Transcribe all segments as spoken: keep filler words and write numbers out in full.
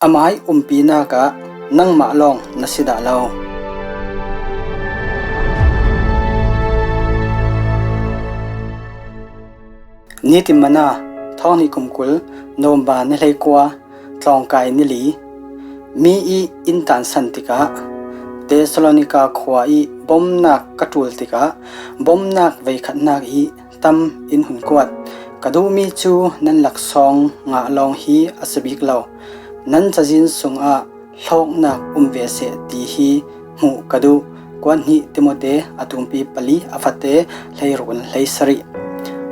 A mai umpinak ah nangmah lawng na si dah lo. Nitin Manna, thawng hnih kum kul, November ni hleikua, tlawngkai ni li. Mi ih in tansan tikah Thessalonika khua ih bomnak ka ṭul tikah bomnak veikhatnak ih tam in hun kuat. Ka duhmi cu nan laksawng ngah lawng hi a si bik lo. Nan cazin sungah hlawknak um ve seh ti hi hmuh ka duh. Kuat hnih Timote a tumpi pali a fate hleiruk in hleisarih.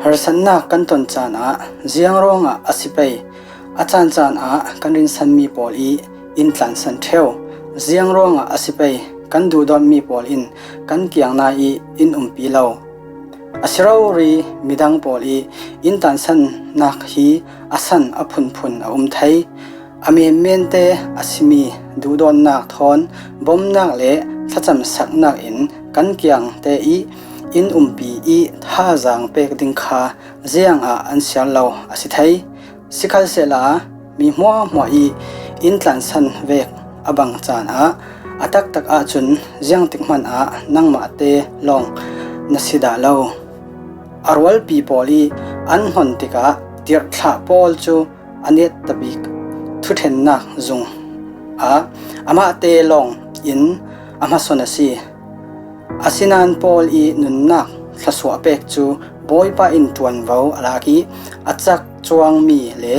Harsatnak kan ton caan ah ziang ruangah a si pei? A caancaan ah kan rinsanmi pawl ih in tlansan ṭheu. Ziang ruangah a si pei? Kan duhdawtmi pawl in kan kiang nai ih in umpi lo. A si rori midang pawl ih in tansannak hi a san a phunphun a um thei. A menmente a simi duhdawtnak thawn bomnak le thlacamsaknak in kan kiangte ih in umpi ih thazaang pek ding kha ziangah an siar lo a si thei. Sikhalsehla mi hmuahhmuah ih in tlansan vek a bang caan ah a taktak ahcun ziangtik hmanh ah nangmahte lawng na si dah lo. A rualpi pawl ih an hnon tikah tirhthlah pawl cu a netabik thuṭhennak zung ah amahte lawng in a hmasawn a si. Asinain Paul ih nunnak thlawsuah pek cu Bawipa in ṭuanvo a lak ih a cak cuangmi le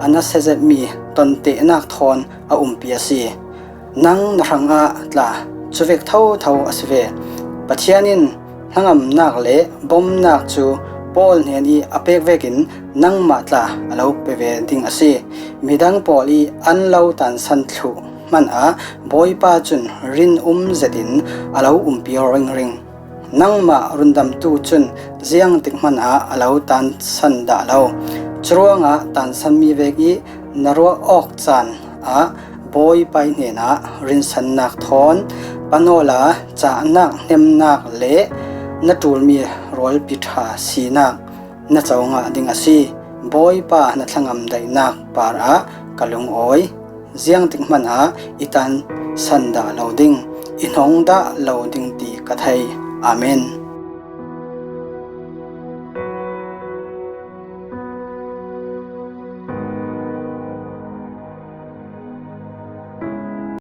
a nasiazetmi tontehnak thawn a umpi a si. Nang na hrangah tla cuvek thotho a si ve. Pathian in hnangamnak le bomnak cu Paul hnen ih a pek vekin nangmah tla a lo pe ve ding a si. Midang pawl ih an lo tansan thluh hmanh ah Bawipa cun rin um zetin a lo umpi ringring. Nangmah rundamtu cun ziangtik hmanh ah a lo tansan dah lo. Curuangah tansanmi vek ih na ruah awk caan ah Bawipa ih hnenah rinsannak thawn pan awla cahnak hnemnak le na ṭulmi rualpi ṭha sinak na co ngah ding a si. Bawipa na thlangam daihnak parah ka lungawi. Ziangtik hmanh ah i tansan dah lo ding, i hnong dah lo ding ti ka thei. Amen.